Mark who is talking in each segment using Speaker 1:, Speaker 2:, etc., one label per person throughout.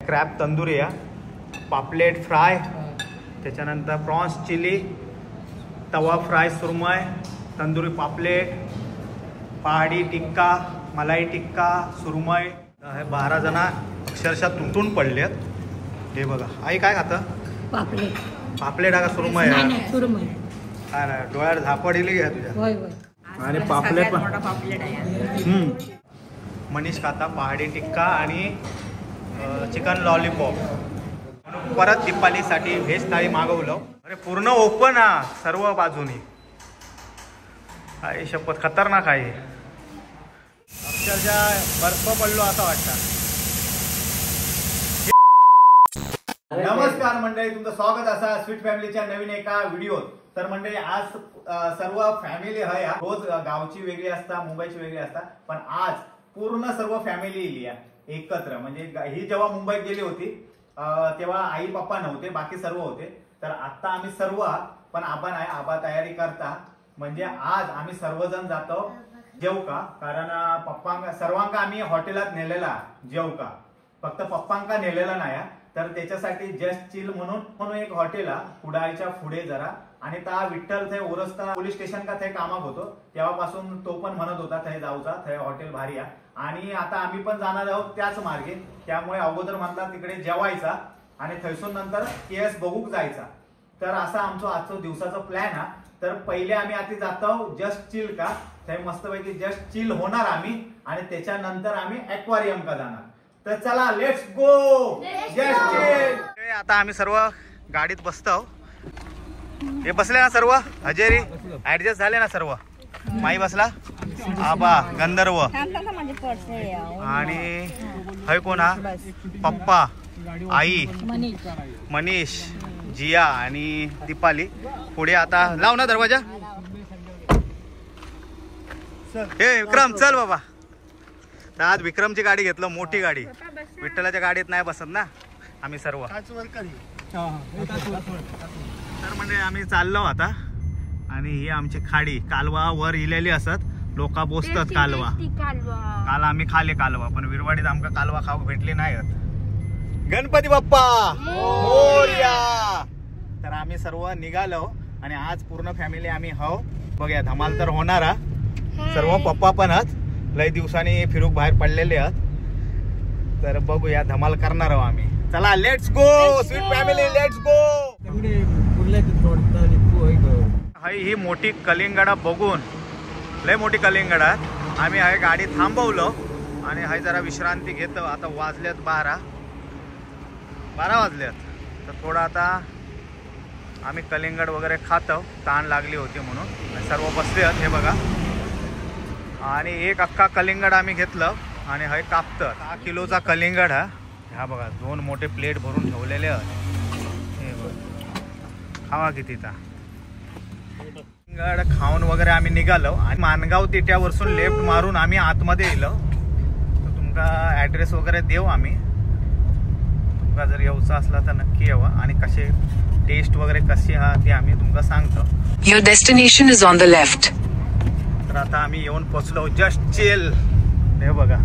Speaker 1: Crab tandoori आहे, पापलेट fry, त्याच्यानंतर प्रॉन्स चिली, तवा फ्राय सुरमय, तंदुरी पापलेट, पहाडी टिक्का, मलाई टिक्का, सुरमय. हे 12 जण अक्षरशः तुटून पडलेत. हे बघा आई काय खातं?
Speaker 2: पापलेट.
Speaker 1: पापलेट हा का सुरमय?
Speaker 2: नाही सुरमय.
Speaker 1: काय नाही डोळ्यावर झापड इली घ्या तुझ्या. आणि पापलेट पण
Speaker 3: पापलेट आहे.
Speaker 1: मनीष खाता पहाडी टिक्का आणि चिकन लॉलीपॉप. परत दीपालीसाठी व्हेज थाळी मागवलं. अरे पूर्ण ओपन हा सर्व बाजूनी. आई शपथ खतरनाक आहे. अक्षरशः बर्फ पडलो असं वाटतं. नमस्कार मंडळी, तुमचं स्वागत असा स्वीट फॅमिलीच्या नवीन एका व्हिडिओत. तर मंडळी आज सर्व फॅमिली आहे. रोज गावची वेगळी असता, मुंबईची वेगळी असता, पण आज पूर्ण सर्व फॅमिली इली आहे एकत्र. म्हणजे ही जेव्हा मुंबईत गेली होती तेव्हा आई पप्पा नव्हते, बाकी सर्व होते. तर आता आम्ही सर्व, पण आबा नाही, आबा तयारी करता. म्हणजे आज आम्ही सर्वजण जातो जेवका, कारण पप्पांका सर्वांका आम्ही हॉटेलात नेलेला जेवका, फक्त पप्पांका नेलेला नाही. तर त्याच्यासाठी जस्ट चिल म्हणून एक हॉटेल हा कुडाळच्या पुढे जरा, आणि त्या विठ्ठल थंय ओरसता पोलीस स्टेशन का थंय कामाक होतो तेव्हापासून तो पण म्हणत होता थंय जाऊचा, थंय हॉटेल भारी आहे. आणि आता आम्ही पण जाणार आहोत त्याच मार्गे, त्यामुळे अगोदर म्हटला तिकडे जेवायचा आणि थंयसून नंतर केस बघूक जायचा. तर असा आमचा आजचा दिवसाचा प्लॅन हा. तर पहिले आम्ही आधी जातो जस्ट चिल का, थंय मस्तपैकी जस्ट चिल होणार आम्ही, आणि त्याच्यानंतर आम्ही ॲक्वारियम का जाणार. तर चला let's go just chill. आता आम्ही सर्व गाडीत बसतो. हे बसले ना सर्व? हजेरी ऍडजस्ट झाले ना सर्व? माई बसला, आबा, गंधर्व, आणि हय कोण हा? पप्पा, आई, मनीष, जिया आणि दीपाली. पुढे आता लाव ना दरवाजा. हे विक्रम चल बाबा. आज विक्रमची गाडी घेतलं, मोठी गाडी. विठ्ठलाच्या गाडीत नाही बसत ना आम्ही सर्व. तर म्हणजे आम्ही चाललो आता. आणि ही आमची खाडी, कालवा वर इलेली असत, लोक बोसतात कालवा. काल आम्ही खाले कालवा, पण विरवाडीत आमका कालवा खाऊक भेटले नाहीत. गणपती बाप्पा मोरया. तर आम्ही सर्व निघालो आणि आज पूर्ण फॅमिली आम्ही हव. बघूया धमाल तर होणार हा. सर्व पप्पा पण आहात, लय दिवसांनी फिरूक बाहेर पडलेले आहात. तर बघूया धमाल करणार आहोत आम्ही. चला let's go sweet family, let's go. ही मोठी कलिंगडा बघून, लय मोठी कलिंगडा. आम्ही हाय गाडी थांबवलं आणि हाय जरा विश्रांती घेतो. आता वाजल्यात 12 वाजल्यात. तर थोडं आता आम्ही कलिंगड वगैरे खातो, ताण लागली होती म्हणून. सर्व बसले आहेत हे बघा. आणि एक अख्खा कलिंगड आम्ही घेतलं आणि हाय कापतं. 6 किलोचा कलिंगड हा. ह्या बघा 2 मोठे प्लेट भरून ठेवलेले आहेत. हे बघा खावा किती ता. कलिंगड खाऊन वगैरे आम्ही निघालो आणि मानगाव तिट्यावरसून लेफ्ट मारून आम्ही आतमध्ये येलो. तर तुमका ॲड्रेस वगैरे देऊ आम्ही, तुमका जर येऊचा असला तर नक्की येवा. आणि कसे टेस्ट वगैरे कशी हा ते आम्ही तुमका सांगतो.
Speaker 4: Your destination is on the left.
Speaker 1: तर आता आम्ही येऊन पोचलो जस्ट चिल. हे बघा,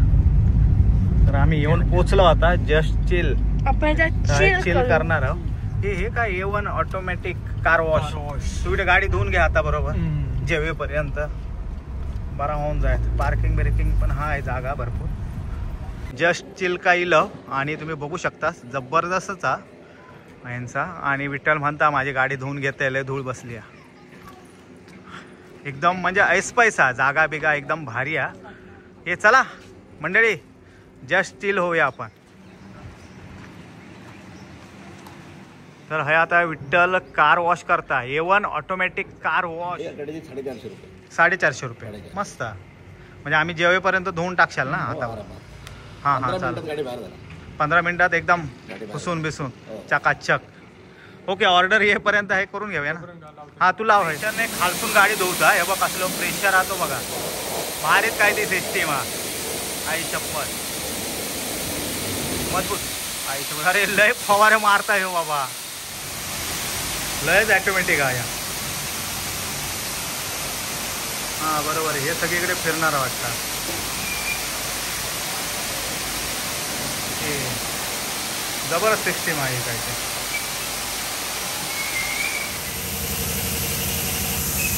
Speaker 1: तर आम्ही येऊन पोचलो आता जस्ट चिल. चिल करणार आहोत. हे काय A1 automatic car wash. तुम्ही गाडी धुवून घ्या आता बरोबर जेवेपर्यंत, बरा होऊन जाईल. पार्किंग बिर्किंग पण हा आहे जागा भरपूर. जस्ट चिल का इलं आणि तुम्ही बघू शकता जबरदस्तच हा यांचा. आणि विठ्ठल म्हणता माझी गाडी धुवून घेते, लय धूळ बसली आहे एकदम. म्हणजे ऐसपैस हा जागा बिगा एकदम भारी आहे. हे चला मंडळी जस्ट चिल होऊया आपण. तर हे आता विठ्ठल कार वॉश करता. A1 automatic car wash
Speaker 5: 450 रुपये.
Speaker 1: 450 रुपये मस्त. म्हणजे आम्ही जेवेपर्यंत धुवून टाकशाल ना आता? हां हां चालेल. 15 मिनिटात एकदम पुसून बिसून चकाचक. ओके ऑर्डर येईपर्यंत हे करून घेऊया ना. हा तू लाव. प्रेशरने खालसून गाडी धुवता. हे बघ कसलो प्रेशर राहतो बघा, भारीच काय ती सिस्टीम हा. आई शपथ मजबूत. आई शपथ अरे लय फवारे मारता हो बाबा, लयच ॲटोमॅटिक आहे. हां बरोबर, हे सगळीकडे फिरणार वाटतं. जबरदस्त सिस्टीम आहे काय ते.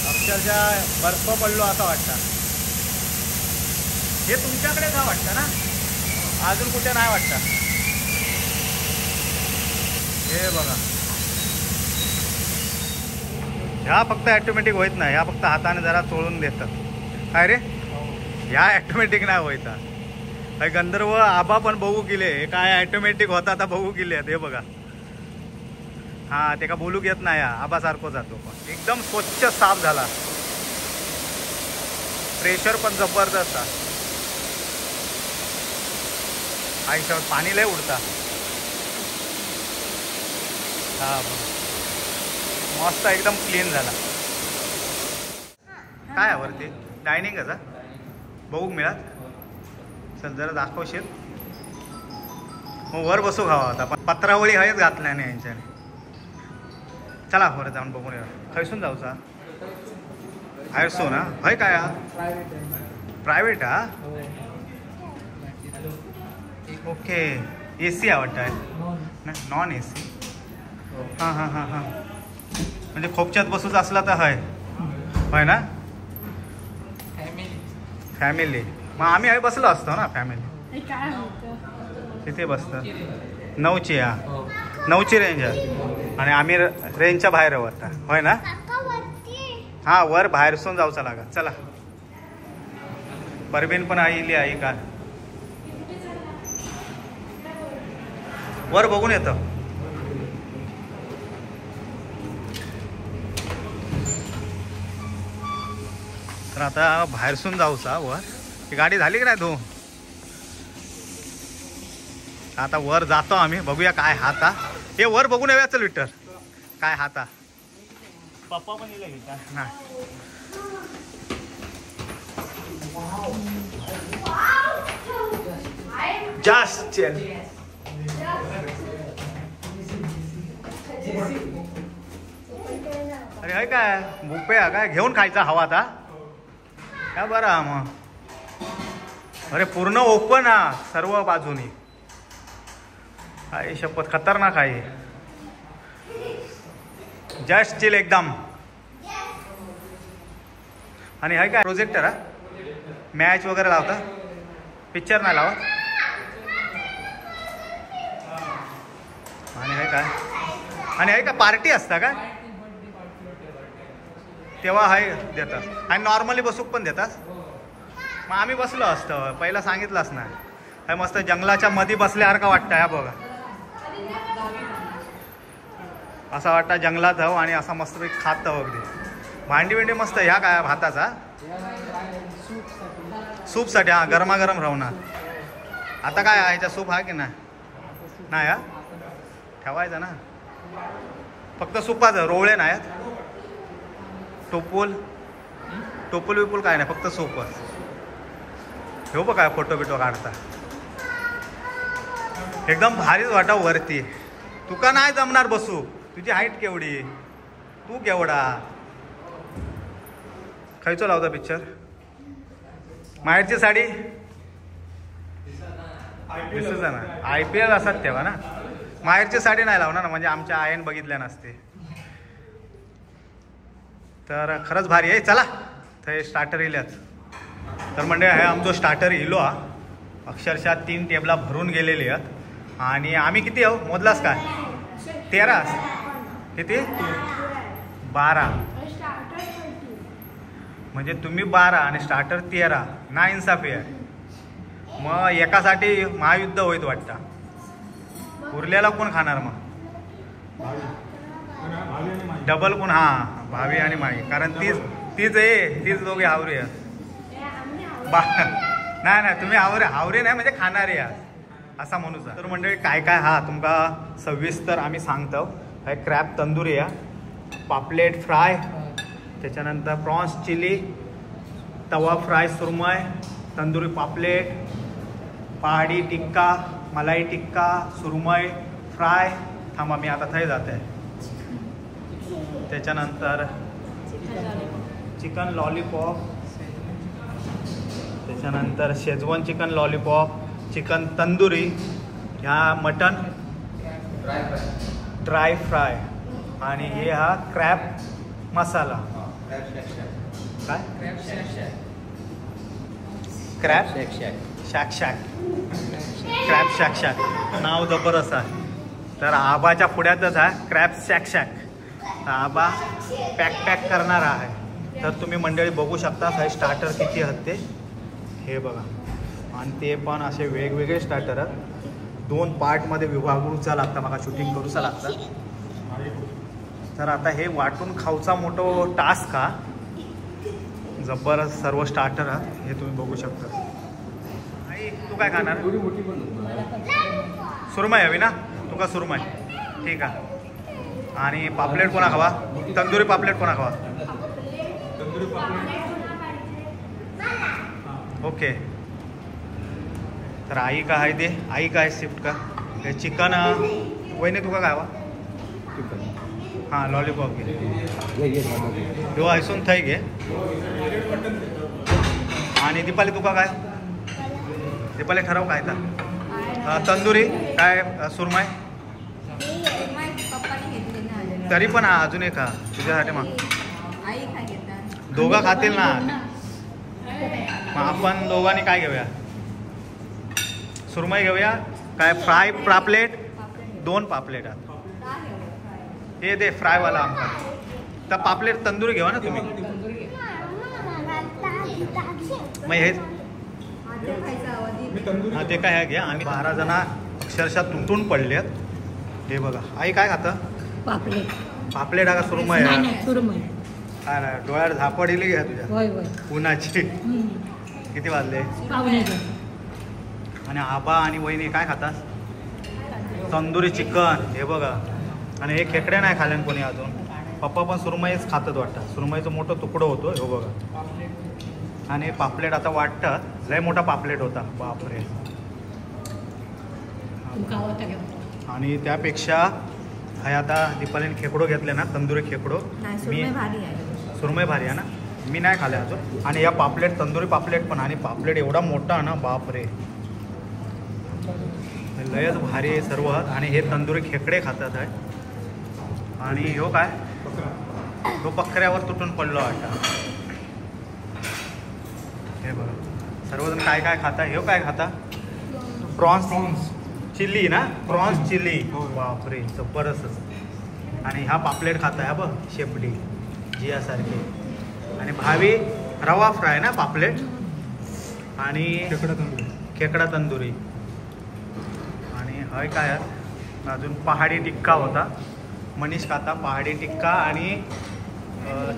Speaker 1: अक्षरशः बर्फ पडलो असं वाटतं. हे तुमच्याकडे का वाटतं ना, अजून कुठे नाही वाटतं. हे बघा ह्या फक्त ॲटोमॅटिक होत नाही, ह्या फक्त हाताने जरा चोळून देतात. काय रे ह्या ॲटोमॅटिक नाही होत. गंधर्व आबा पण बघू गेले काय ॲटोमॅटिक होता आता बघू गेले. हे बघा हा ते का बोलू घेत नाही, आबा सारखं जातो. पण एकदम स्वच्छ साफ झाला, प्रेशर पण जबरदस्त. आयुष्यावर पाणी लय उडता. हा मस्त एकदम क्लीन झाला. काय वरती डायनिंग आहे बघू मिळत. चल जरा दाखवशील. मग वर बसू खावा आता, पण पत्रावळी हयच घातल्या नाही यांच्याने. चला वर जाऊन बघून येऊ. खैसून जाऊचा बाहेरसो ना. हय काय हा प्रायव्हेट हा. ओके ए सी आवडतं आहे ना, नॉन ए सी. हां हां हां हां म्हणजे खोपच्यात बसूच असला तर हय होय ना. फॅमिली मग आम्ही हय बसलो असतो ना फॅमिली. तिथे बसतं 9ची. हा 9ची रेंज आहे आणि आम्ही रेंजच्या बाहेर आहोत आता होय ना. हा वर बाहेरसून जाऊचा लागा. चला परबीन पण आईली आई का वर बघून येतं. तर आता बाहेरसून जाऊचा वर. ती गाडी झाली की नाही तू. आता वर जातो आम्ही, बघूया काय हाता. हे वर बघून येऊया. चल विठ्ठल काय हाता.
Speaker 2: पप्पा पण येईल का
Speaker 1: नाही. जास्त चल. अरे हे काय बुफे काय घेऊन खायचा हवा आता काय बरं मग. अरे पूर्ण ओपन हा सर्व बाजूनी. आई शपथ खतरनाक आहे. जस्ट चिल एकदम. आणि हे काय प्रोजेक्टर हा, मॅच वगैरे लावता, पिक्चर नाही लावत. आणि हे काय, आणि हे काय पार्टी असता काय तेव्हा हाय देतात. आणि नॉर्मली बसूक पण देतात. मग आम्ही बसलो असतो पहिला सांगितलंच नाही. हे मस्त जंगलाच्या मध्ये बसल्यासारखं वाटतं. ह्या बघा असा वाटतं जंगलात हवं आणि असा मस्त खात हवं अगदी. भांडी बिंडी मस्त. ह्या काय भाताचा सूपसाठी. हा गरमागरम राहणार. आता काय ह्याचा सूप हा की नाही. नाही हा ठेवायचा ना फक्त सुपाचं. रोवळे नाही, टोपूल टोपूल बिपूल काय नाही, फक्त सूपच. हे बघ काय फोटो बिटो काढता एकदम भारीच वाटा वरती. तुका नाही जमणार बसू, तुझी हाईट केवढी, तू केवढा. खयचो लावता पिक्चर. माहेरची साडी दिसत ना. IPL असतात तेव्हा ना. माहेरची साडी नाही लावणार ना, म्हणजे आमच्या आईन बघितल्या नसते. तर खरंच भारी आहे. चला थंय स्टार्टर इल्याच. तर म्हणजे हे आमचो स्टार्टर इलो हा. अक्षरशः 3 टेबला भरून गेलेली आहेत. आणि आम्ही किती आहो मोजलास काय 13 किती 12 म्हणजे तुम्ही 12 आणि स्टार्टर 13. ना इन्साफी आहे. मग एकासाठी महायुद्ध होईत वाटतं. उरलेला कोण खाणार मग डबल कोण. हा भावी आणि माई, कारण तीच तीच आहे, तीच दोघे हावरे आहेत. नाही नाही तुम्ही हावरे हावरे नाही म्हणजे खाणारे आहात असा म्हणूचा. तर मंडळी काय काय हा तुमका सविस्तर आम्ही सांगतो. हे क्रॅब तंदुरी आहे, पापलेट फ्राय, त्याच्यानंतर प्रॉन्स चिली, तवा फ्राय सुरमय, तंदुरी पापलेट, पहाडी टिक्का, मलाई टिक्का, सुरमय फ्राय. थांबा मी आता थंय जाते. त्याच्यानंतर चिकन लॉलीपॉप, त्याच्यानंतर Schezwan chicken lollipop, chicken tandoori, ह्या मटन ड्राय फ्राय. आणि हे हा क्रॅब मसाला. काय crab shack shack, crab shack shack नाव जबरदस्त आहे. तर आबाच्या पुढ्यातच आहे क्रॅब शॅक शॅक. आबा पॅक पॅक करणार आहे. तर तुम्ही मंडळी बघू शकता हे स्टार्टर किती आहेत ते, हे बघा. आणि ते पण असे वेगवेगळे स्टार्टर आहेत. 2 पार्टमध्ये विभागूचा लागता, बघा शूटिंग करूचा लागता. तर आता हे वाटून खाऊचा मोठो टास्क हा. जबरदस्त सर्व स्टार्टर हा, हे तुम्ही बघू शकता. आई तू काय खाणार? सुरमई हवी ना तुका? सुरमई ठीक आहे. आणि पापलेट कोणा खावा? तंदुरी पापलेट कोणा खावा? ओके. तर आई का आहे ते, आई काय शिफ्ट का हे चिकन. वहिनी तुका काय हवा? हां लॉलीपॉप घे. ह्यो आयसून थंय घे. आणि दीपाली तुका काय? दीपाली ठरव काय तर. तंदुरी काय सुरमई? तरी पण हा अजून एक हा तुझ्यासाठी. मग दोघं खातील ना, मग आपण दोघांनी काय घेऊया? सुरमई घेऊया काय? फ्राय पापलेट, 2 पापलेट आहेत. हे दे फ्रायवाला आमका. तर पापलेट तंदुरी घेवा ना तुम्ही. मग हेच हा ते काय घ्या. आणि 12 जण अक्षरशः तुटून पडलेत. हे बघा. आई काय खातं?
Speaker 3: पापलेट.
Speaker 1: पापलेट हा का सुरमई?
Speaker 3: सुरमई.
Speaker 1: काय नाही डोळ्यावर झापड इली घ्या तुझ्या उन्हाची. किती वाजले?
Speaker 3: 1:45.
Speaker 1: आणि आबा आणि वहिनी काय खातात? तंदुरी चिकन. हे बघा. आणि हे खेकडे नाही खाल्ले कोणी अजून. पप्पा पण सुरमईच खातात वाटतं. सुरमईचं मोठं तुकडं होतो हे बघा. आणि पापलेट आता वाटतं लय मोठा पापलेट होता, बापरे. आणि त्यापेक्षा हा आता दीपालीने खेकडो घेतले ना, तंदुरी खेकडो. मी सुरमई भारी आहे ना, मी नाही खाल्ले अजून. आणि या पापलेट तंदुरी पापलेट पण. आणि पापलेट एवढा मोठा ना, बापरे लयच भारी आहे सर्व. आणि हे तंदुरी खेकडे खातात आहे. आणि ह्यो काय तो बकऱ्यावर तुटून पडलो वाटतं. हे बघा सर्वजण काय काय खाता. ह्यो काय खाता? प्रॉन्स चिल्ली ना, प्रॉन्स चिल्ली. बापरे जबरदस्तच. आणि ह्या पापलेट खाता ह्या बघ शेपडी जियासारखी. आणि भावी रवा फ्राय ना पापलेट. आणि खेकडा तंदुरी. आणि हय काय अजून पहाडी टिक्का होता. मनीष खाता पहाडी टिक्का आणि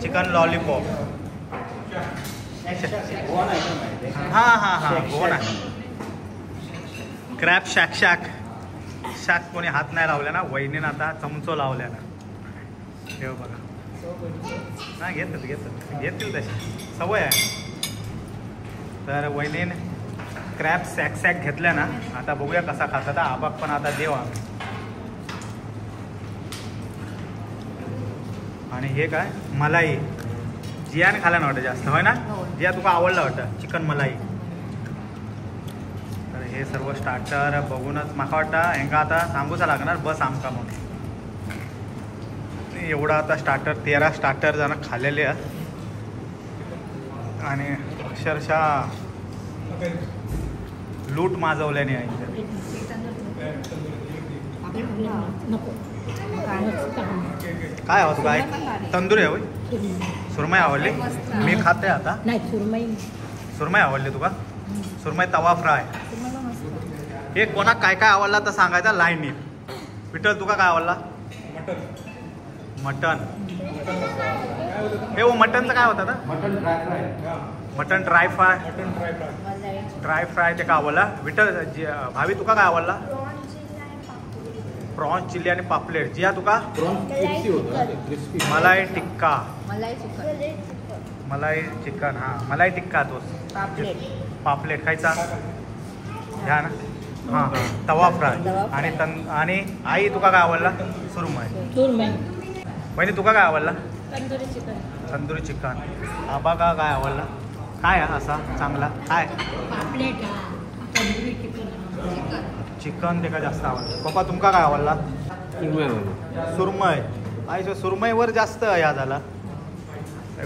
Speaker 1: चिकन लॉलीपॉप. हां हां हां गोवन आहे. क्रॅब शॅक शॅक शॅक कोणी हात नाही लावला ना, वहिनीनं आता चमचो लावल्या ना. हे बघा ना, घेतात घेतात घेतील तशी सवय आहे. तर वहिनीने क्रॅब सॅक सॅक घेतल्या ना, आता बघूया कसा खातात. आबाक पण आता देऊ आम्ही. आणि हे काय मलाई जियाने खायला ना वाटतं जास्त, होय ना जिया? तुका आवडलं वाटतं चिकन मलाई. तर हे सर्व स्टार्टर बघूनच माका वाटतं हेंका आता सांगूचा लागणार बस आमका म्हणून. एवढा आता स्टार्टर 13 स्टार्टर जण खाल्लेले आहेत. आणि अक्षरशः लूट माजवल्याने आहे. काय हवं तुका? तंदुरी हवी? सुरमई आवडली? मी खाते आता.
Speaker 3: सुरमई
Speaker 1: सुरमई आवडली तुका? सुरमई तवा फ्राय. हे कोणा काय काय आवडला तर सांगायचा लाईनीत. विठ्ठल तुका काय आवडला? मटन. हे वो मटनचं काय होतं ना? Mutton dry fry. Dry fry ते का आवडला? विठ्ठल भावी तुका काय आवडला? प्रॉन्स चिल्ली आणि पापलेट. जिया तुका? मलाई टिक्का. मलाई चिकन. हां मलाई टिक्का तोच. पापलेट खायचा घ्या ना. हां तवा फ्राय. आणि आणि आई तुका काय आवडला? सुरमई. वहिनी तुका काय आवडला?
Speaker 3: तंदुरी चिकन.
Speaker 1: तंदुरी चिकन. आबा का काय आवडला? काय असा चांगला काय?
Speaker 3: पापलेट, तंदुरी चिकन.
Speaker 1: चिकन ते का जास्त आवडलं. पप्पा तुमका काय आवडला? सुरमय. आई सुरमईवर जास्त या झाला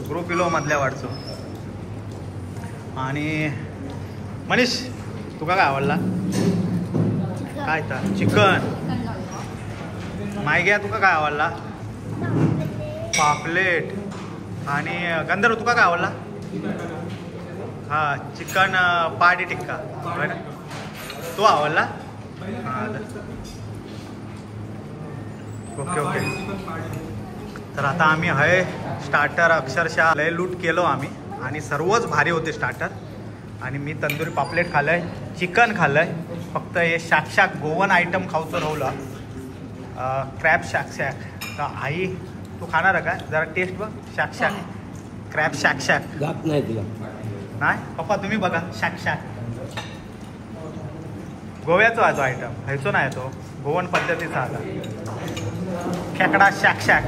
Speaker 1: ग्रुप इलो मधल्या वाटचो. आणि मनीष तुका काय आवडला? काय तर चिकन. मायग्या तुका काय आवडला? पापलेट. आणि गंधर्व तुका काय आवडला? हा चिकन पाडी टिक्का तो आवडला. हां ओके ओके. तर आता आम्ही हय स्टार्टर अक्षरशः लय लूट केलो आम्ही आणि सर्वच भारी होते स्टार्टर. आणि मी तंदुरी पापलेट खाल्लंय, चिकन खाल्लंय, फक्त हे शाकशाक गोवन आयटम खाऊचं राहिलं, क्रॅब शाकशाक. तर आई तू खाणार आहे का? जरा टेस्ट बघ. शाकशाक क्रॅब शाकशाक
Speaker 5: जात नाही तुला.
Speaker 1: नाही पप्पा तुम्ही बघा. शाकशाक गोव्याचो आहे तो आयटम, ह्याचो नाही तो, गोवन पद्धतीचा आता खेकडा शाकशाक.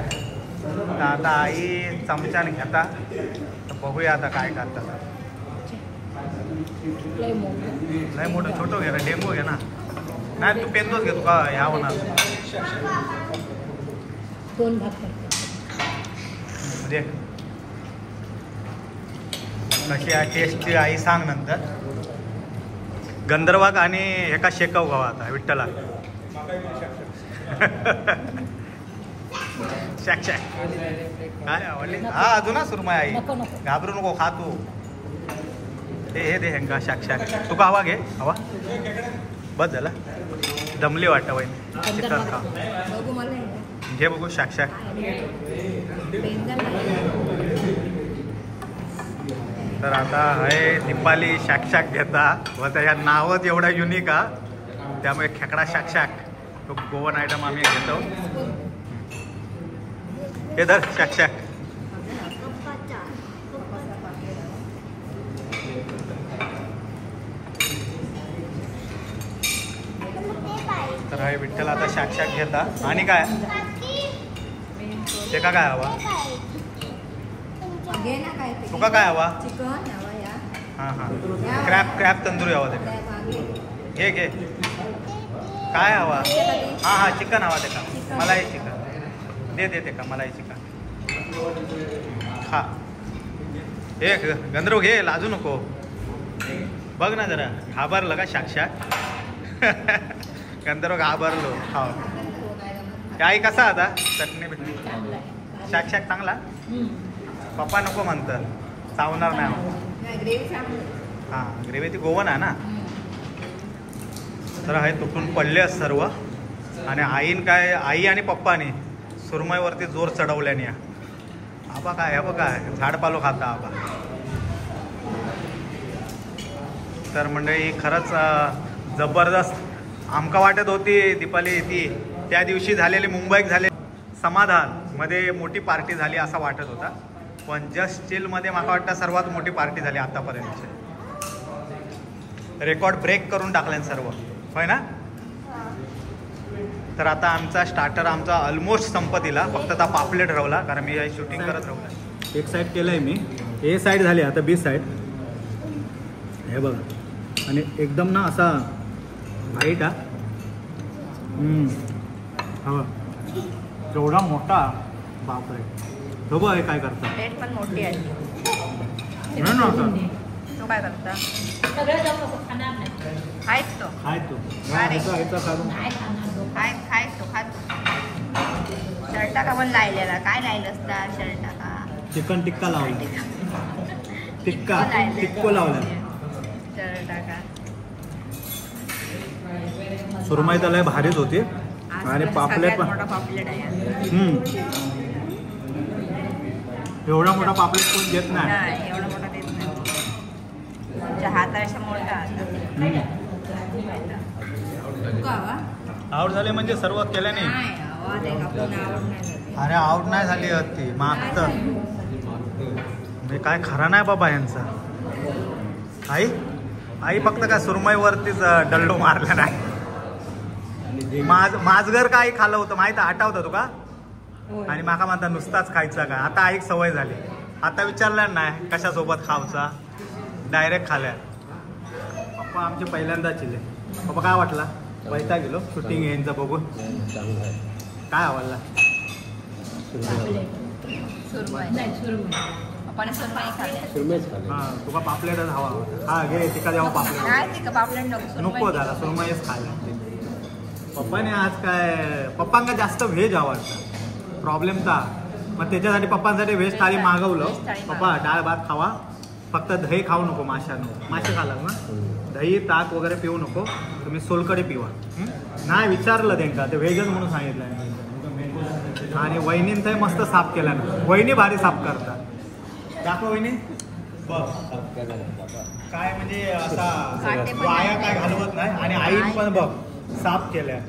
Speaker 1: तर आता आई चमच्याने घेता, तर बघूया आता काय करतात. लय मोठं छोटं घे ना, डेंगू घे ना. नाही तू पेंदोच घे, तुका ह्या होणार.
Speaker 3: दोन भाग करते
Speaker 1: म्हणजे कशी आहे टेस्टची आई सांग नंतर. गंधर्वाक आणि एका शेकव गावा आता विठ्ठला. शाक शाक काय आवडली? हा अजून सुरमई आई, घाबरू नको, खा तू. हे दे हेंका शाक शाक. तुका हवा घे, हवा बस झाला. दमली वाटतं वहिनी. चिकन खा घे बघू शाक शाक. तर आता हे दीपाली शाकशाक घेता व त्या नावच एवढा युनिक हा, त्यामुळे खेकडा शाकशाक तो गोवन आयटम आम्ही घेतो. हे धर शाकशाक. तर हे विठ्ठल आता शाकशाक घेता. आणि काय ते का काय हवा तुका? काय हवा? हां हां क्रॅब, क्रॅब तंदुरी हवा त्याका. घे घे. काय हवा? हां हां चिकन हवा त्याका. मलाही चिकन दे दे त्याका, मलाही चिकन खा. हे गंधर्व घे, लाजू नको. बघ ना जरा घाबरलं का शाकशाक? गंधर्व घाबरलो. हा आई कसा आता चटणी बिटणी शाकशाक चांगला? पप्पा नको म्हणतात, चावणार नाही. हां ग्रेव्ही ती गोवन आहे ना. तर हे तुटून पडले सर्व. आणि आईन काय, आई आणि पप्पाने सुरमईवरती जोर चढवल्याने. आबा काय, आबा काय झाडपालो खाता आबा. तर मंडळी खरंच जबरदस्त आमका वाटत होती दीपाली ती त्या दिवशी झालेली मुंबईत झाले समाधान मध्ये मोठी पार्टी झाली असा वाटत होता, पण जस्ट चिलमध्ये मला वाटतं सर्वात मोठी पार्टी झाली आतापर्यंतची. रेकॉर्ड ब्रेक करून टाकल्यान सर्व, होय ना? तर आता आमचा स्टार्टर आमचा ऑलमोस्ट संपत दिला, फक्त आता पापलेट राहिला कारण मी शूटिंग करत राहिला. एक साईड केलं आहे मी, ए साईड झाली, आता बी साईड. हे बघा आणि एकदम ना असा व्हाईट हा, हा एवढा मोठा, बापरे. तो बघ काय करता,
Speaker 6: प्लेट पण मोठी आहे. तो काय करता? खायच तो,
Speaker 1: खायतो
Speaker 6: खायचो खातो. शर्टा का पण लायलेला, काय लायलं असता शर्टा का?
Speaker 1: चिकन टिक्का लावला, टिक्का टिक्को लावला
Speaker 6: शर्टा का.
Speaker 1: सुरमई तर लय भारीच होती आणि पापलेट पण
Speaker 6: मोठा पापलेट आहे.
Speaker 1: एवढा मोठा पापलेट कोण देत नाही,
Speaker 6: एवढा मोठा देत नाही. हातापेक्षा मोठा.
Speaker 1: आवड झाली म्हणजे सर्व केल्याने. अरे आवड नाही झाली ती मागत म्हणजे काय खरा नाही बाबा यांचा. आई आई फक्त काय सुरमईवरतीच डल्लो मारला नाही. माझगर काय खाल्लं होतं माहित आठवतं तुका? आणि माका म्हणता नुसताच खायचा काय. आता आईक सवय झाली, आता विचारलं नाही कशा सोबत खावचा, डायरेक्ट खाल्या. पप्पा आमचे पहिल्यांदा चिले. पप्पा काय वाटला? वैता गेलो शूटिंग यांचा बघून. काय आवडला?
Speaker 6: सुरमई.
Speaker 3: नाही, सुरमई.
Speaker 6: पप्पाने सुरमई खाल्ली.
Speaker 1: हा, तुका पापलेटच हवा. हा घे, तिका द्यावं पापलेट.
Speaker 6: नाही, तिका पापलेट नको, सुरमई.
Speaker 1: नको झाला, सुरमईच खायला. पप्पाने आज काय, पप्पांका जास्त व्हेज आवडतं, प्रॉब्लेम का मग त्याच्यासाठी पप्पांसाठी व्हेज थाळी मागवलं. पप्पा डाळ भात खावा, फक्त दही खाऊ नको, माशा नको. मासे खाला ना, दही ताक वगैरे पिऊ नको, तुम्ही सोलकडे पिवा. नाही विचारलं त्यांका, ते व्हेजच म्हणून सांगितलं. आणि वहिनीन ते मस्त साफ केलं ना, वहिनी भारी साफ करतात. दाखव वहिनी, बघ काय म्हणजे असा वाया काय घालवत नाही. आणि आईन पण बघ साफ केल्या,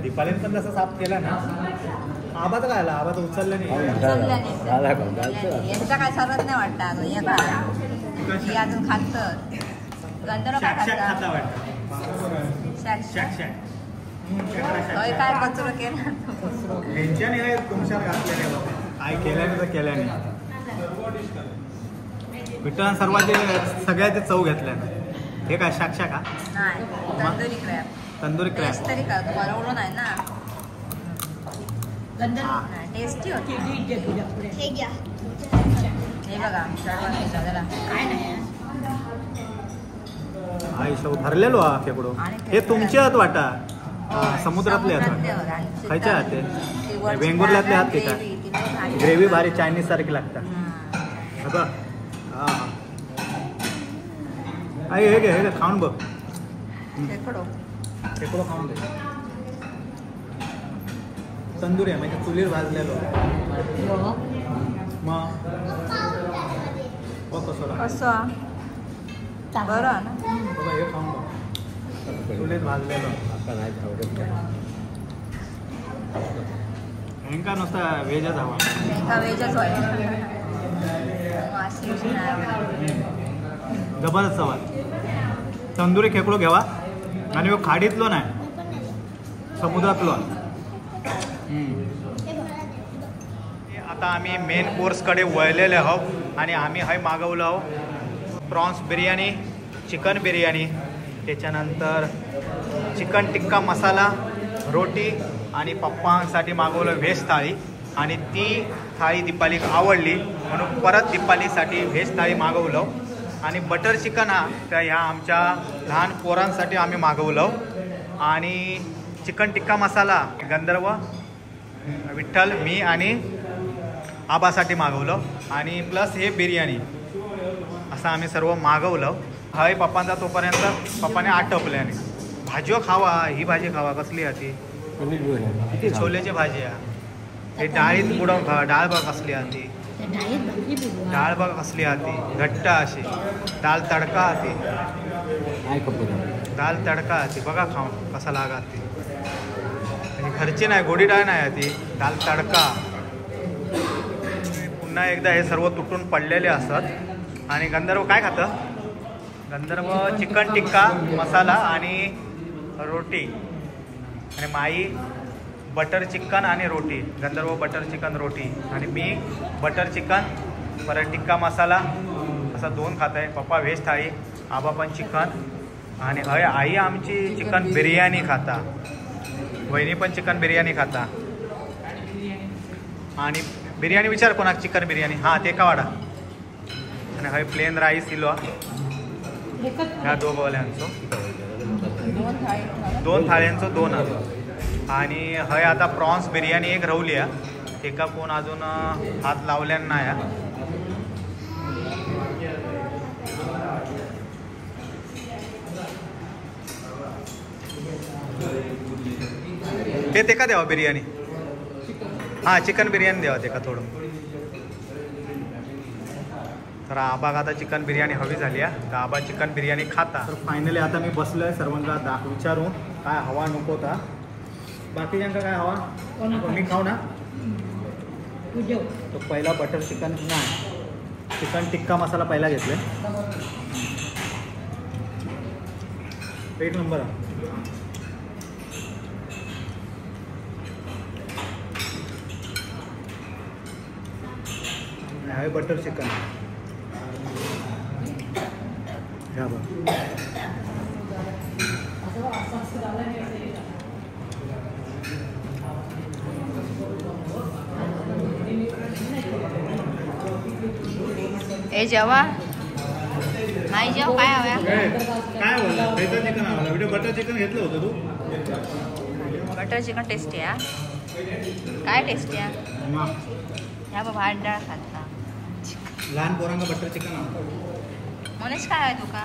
Speaker 1: दीपालीन पण तसं साफ केलं ना. आबाच काय आला, आबाच उचललं नाही.
Speaker 6: यांचा काय सरत नाही वाटतं अजून, अजून खात गंधर्व काय खाता वाटतं. काय कचरो केला
Speaker 1: यांच्याने, तुमच्यावर घातलेले बाबा, काय केल्याने तर केल्याने. विठ्ठलान सर्वांचे सगळ्याचे चव घेतल्या. हे काय शाक्षा का?
Speaker 6: नाही, तंदुरी क्रॅब.
Speaker 1: तंदुरी क्रॅब
Speaker 6: तरी का तुम्हाला ओढून आहे ना, टेस्टी होती. हे बघा
Speaker 3: काय नाही
Speaker 1: हा भरलेलो हा खेकडो. हे तुमचे हात वाटा, समुद्रातले हात खायचे हात, ते वेंगुर्ल्यातले हात. ते काय ग्रेव्ही भारी चायनीज सारखी लागतात. बघ हा हा हे घे, हे घे खाऊन बघ.
Speaker 6: खेकडो
Speaker 1: खेकडो खाऊन दे. तंदुरी आहे म्हणजे चुलीर भाजलेलो. मग बघ कसं
Speaker 6: कसं बरं ना
Speaker 1: बाबा, हे खाऊन बघ, चुलीत भाजलेलो. हेंका नुसता व्हेजच हवा,
Speaker 6: हेंका व्हेजच हवा.
Speaker 1: जबरदस्त सवाल. तंदुरी खेकडो घ्यावा आणि खाडीतलो नाही, समुद्रातलो. आता आम्ही मेन कोर्सकडे वळलेले आहोत आणि आम्ही हय मागवलं आहो प्रॉन्स बिर्याणी, चिकन बिर्याणी, त्याच्यानंतर चिकन टिक्का मसाला, रोटी आणि पप्पांसाठी मागवलं व्हेज थाळी. आणि ती थाळी दीपालीक आवडली म्हणून परत दीपालीसाठी व्हेज थाळी मागवलं. आणि बटर चिकन हा त्या ह्या आमच्या लहान पोरांसाठी आम्ही मागवलं. आणि चिकन टिक्का मसाला गंधर्व, विठ्ठल, मी आणि आबासाठी मागवलं. आणि प्लस हे बिर्याणी असं आम्ही सर्व मागवलं. हय पप्पांचा तोपर्यंत पप्पाने आटपल्याने भाजयो खावा, ही भाजी खावा, कसली आहे ती? छोलेची भाजी आहे. हे डाळीत बुडवून खावा. डाळ बघ कसली आहे ती, डाळ बघ कसली आहे ती, घट्ट अशी दाल तडका आहे ती, दाल तडका आहे ती. बघा खाऊन कसा लागा ती. घरची नाही, गोडी डाळ नाही आहे ती, दाल तडका. पुन्हा एकदा हे सर्व तुटून पडलेले असतात. आणि गंधर्व काय खातं? गंधर्व चिकन टिक्का मसाला आणि रोटी, आणि माई बटर चिकन आणि रोटी. गंधर्व बटर चिकन रोटी आणि मी बटर चिकन परत टिक्का मसाला असा दोन खात आहे. पप्पा व्हेज थाळी, आबा पण चिकन, आणि हय आई आमची चिकन बिर्याणी खाता, वहिनी पण चिकन बिर्याणी खाता. आणि बिर्याणी विचार कोणाक चिकन बिर्याणी, हां ते का वाडा. आणि हय प्लेन राईस इलो ह्या दोघांचो, दोन थाळ्यांचो दोन आलो. आणि हय आता प्रॉन्स बिर्याणी एक रवली आहे, तेका कोण अजून हात लावल्यान नाही. ते तेका द्यावा बिर्याणी, हां चिकन बिर्याणी द्यावा तेका थोडं. तर आबाक आता चिकन बिर्याणी हवी झाली आहे, तर आबा चिकन बिर्याणी खाता. तर फायनली आता मी बसलो आहे सर्वांना दाख विचारून काय हवा नको ता. बाकीच्यांका काय हवा? मी खाऊ ना तो पहिला बटर चिकन नाही, चिकन टिक्का मसाला पहिला घेतले. एक नंबर आहे. बटर चिकन ह्या बघ.
Speaker 6: हे जेवा नाही जेव काय हव्या
Speaker 1: काय बोलला बटर चिकन आवडला व्हिडिओ. बटर चिकन घेतलं होतं तू?
Speaker 6: बटर चिकन टेस्टी आहे. काय टेस्टी आहे ह्या बाबा भात डाळ खाता.
Speaker 1: लहान पोरांना बटर चिकन आवडतं.
Speaker 6: मनीष काय आहे तुका?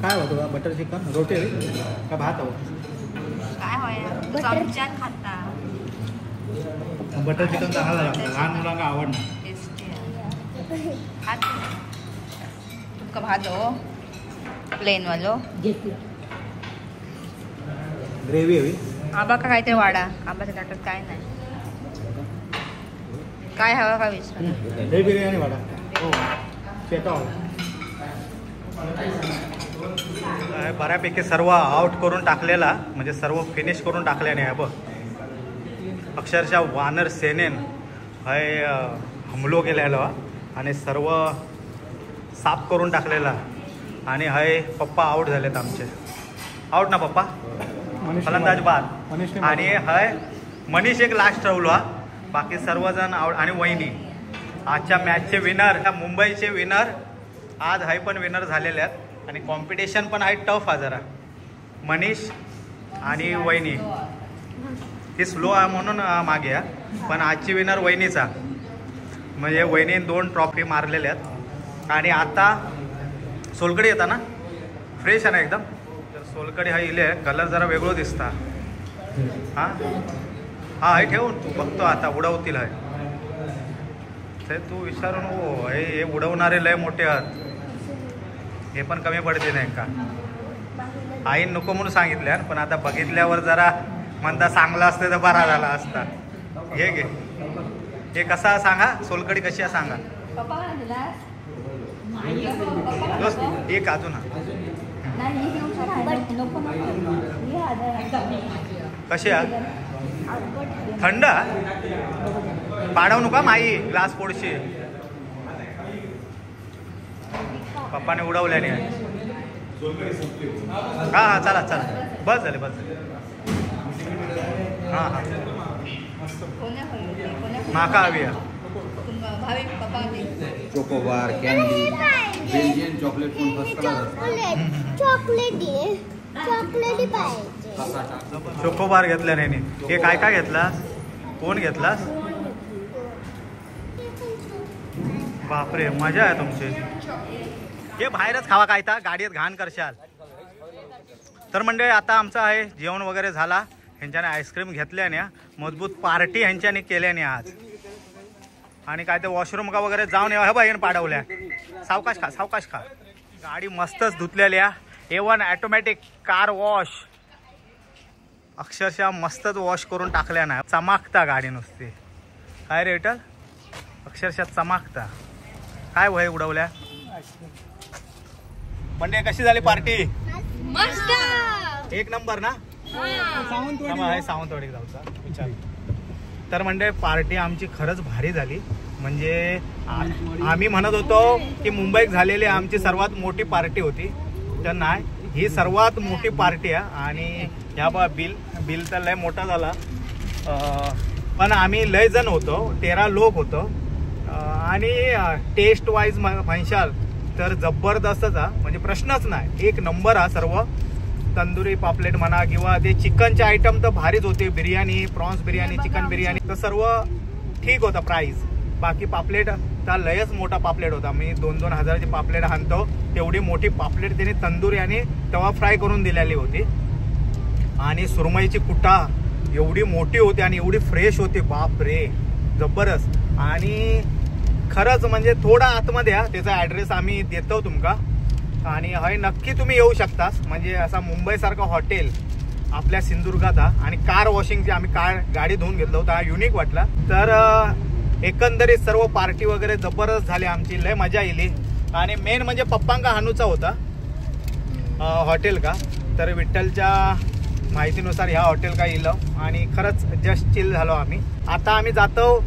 Speaker 1: काय होतं बटर चिकन रोटी हवी का भात हवं?
Speaker 6: काय होय चमच्यान खाता.
Speaker 1: बटर चिकन चांगला लागतं लहान मुलांना आवडणार.
Speaker 6: टेस्टी आहे. खात तुमका भात हो प्लेन वालो
Speaker 1: ग्रेव्ही हवी.
Speaker 6: आबा का काय ते वाडा आबाच्या ताटात काय नाही. काय हवा का विचार?
Speaker 1: हे बिर्याणी वाडा हो शेका. बऱ्यापैकी सर्व आउट करून टाकलेला म्हणजे सर्व फिनिश करून टाकल्याने आहे बघ. अक्षरशः वानर सेनेन हय हमलो केलेलो आणि सर्व साफ करून टाकलेला. आणि हय पप्पा आउट झालेत आमचे. आउट ना पप्पा? फलंदाज बाद. आणि हय मनीष एक लास्ट ठरवलो हा, बाकी सर्वजण आउट. आणि वहिनी आजच्या मॅचचे विनर, मुंबईचे विनर आज हय पण विनर झालेले आहेत. आणि कॉम्पिटिशन पण आहे टफ हा जरा. मनीष आणि वहिनी ही स्लो आहे म्हणून मागे आहे, पण आजची विनर वहिनीचा. म्हणजे वहिनीने 2 ट्रॉफी मारलेल्या आहेत. आणि आता सोलकडी येता ना फ्रेश आहे ना एकदम. तर सोलकडी हा इले कलर जरा वेगळं दिसता. हां हां हे ठेवून तू बघतो आता उडवतील आहे ते तू विचारून. हो हे उडवणारे लय मोठे आहात, हे पण कमी पडते नाही का. आई नको म्हणून सांगितल्या पण आता बघितल्यावर जरा म्हणता चांगलं असतं तर बरा झाला असता. हे घे हे कसा सांगा सोलकडी कशी आहे सांगा. दोस्त एक अजून हा कशी आहे थंड पाडव नका माई ग्लास फोडशी. पप्पाने उडवल्याने. हा हा चला चला बस झाले बस झाले. हां हां माका हवी आहे.
Speaker 5: चोकोबार कॅन्डी बेल्जियन चॉकलेट पण फर्स्ट क्लास असतं.
Speaker 7: चॉकलेट चॉकलेट पाहिजे.
Speaker 1: चोकोबार घेतल्या नाही. हे काय काय घेतलास? कोण घेतलास? बापरे मजा आहे तुमची. हे बाहेरच खावा काय तर गाडीत घाण करशाल. तर मंडळी आता आमचं आहे जेवण वगैरे झाला. ह्यांच्याने आईस्क्रीम घेतल्याने मजबूत पार्टी ह्यांच्याने केल्याने आज. आणि काय ते वॉशरूम का वगैरे जाऊन हे बघ पाडवल्या. सावकाश खा सावकाश खा. गाडी मस्तच धुतलेली आहे. A1 automatic car wash. अक्षरशः मस्तच वॉश करून टाकल्या ना. चमाकता गाडी नुसती. काय रेटल अक्षरशः चमाकता. काय वय उडवल्या. म्हणजे कशी झाली पार्टी?
Speaker 6: मस्त
Speaker 1: एक नंबर ना. सावंतवाडी जाऊचा विचार. तर म्हणजे पार्टी आमची खरंच भारी झाली. म्हणजे आम्ही म्हणत होतो की मुंबईत झालेली आमची सर्वात मोठी पार्टी होती, तर नाही ही सर्वात मोठी पार्टी आहे. आणि ह्या बा बिल बिल तर लय मोठा झाला, पण आम्ही लय जण होतो, 13 लोक होतो. आणि टेस्ट वाईज म्हणशाल तर जबरदस्तच हा, म्हणजे प्रश्नच नाही, एक नंबर हा. सर्व तंदुरी पापलेट म्हणा किंवा ते चिकनचे आयटम तर भारीच होते, बिर्याणी, प्रॉन्स बिर्याणी, चिकन बिर्याणी तर सर्व ठीक होता प्राईस. बाकी पापलेट तर लयच मोठा पापलेट होता, मी 2-2 हजाराची पापलेट आणतो तेवढी मोठी पापलेट त्याने तंदुरी आणि तवा फ्राय करून दिलेली होती. आणि सुरमईची कुटा एवढी मोठी होती आणि एवढी फ्रेश होती, बाप रे जबरदस्त. आणि खरंच म्हणजे थोडा आतमध्ये हा, त्याचा ॲड्रेस आम्ही देतो तुमका, आणि हय नक्की तुम्ही येऊ शकतास. म्हणजे असा मुंबईसारखं हॉटेल आपल्या सिंधुदुर्गात हा. आणि कार वॉशिंगची आम्ही कार गाडी धुवून घेतलं होतं, हा युनिक वाटला. तर एकंदरीत सर्व पार्टी वगैरे जबरदस्त झाली आमची, लय मजा येली. आणि मेन म्हणजे पप्पांका हानूचा होता हॉटेल का, तर विठ्ठलच्या माहितीनुसार ह्या हॉटेल का येलं आणि खरंच जस्ट चिल झालो आम्ही. आता आम्ही जातो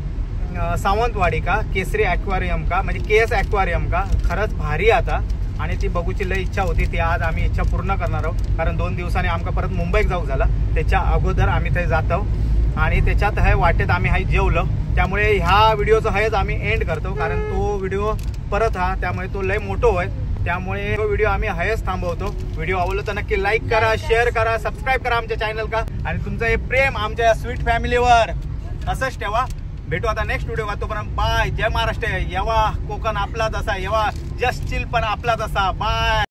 Speaker 1: सावंतवाडी का केसरी ॲक्वारियम का, म्हणजे केएस ॲक्वारियम का, खरंच भारी आता. आणि ती बघूची लय इच्छा होती, ती आज आम्ही इच्छा पूर्ण करणार आहोत, कारण 2 दिवसांनी आमका परत मुंबईत जाऊ झाला, त्याच्या अगोदर आम्ही ते जातो. आणि त्याच्यात हे वाटेत आम्ही हाय जेवलं, त्यामुळे ह्या व्हिडिओचा हेच आम्ही एंड करतो, कारण तो व्हिडिओ परत हा त्यामुळे तो लय मोठो होय, त्यामुळे तो व्हिडिओ आम्ही हयच थांबवतो। व्हिडिओ आवडला तर नक्की लाईक करा, शेअर करा, सबस्क्राईब करा आमच्या चॅनल का, आणि तुमचं हे प्रेम आमच्या या स्वीट फॅमिलीवर असंच ठेवा। भेटू आता नेक्स्ट व्हिडिओ, तोपर्यंत बाय। जय महाराष्ट्र। येवा कोकण आपलाच असा, येवा जस्ट चिल पण आपलाच असा। बाय।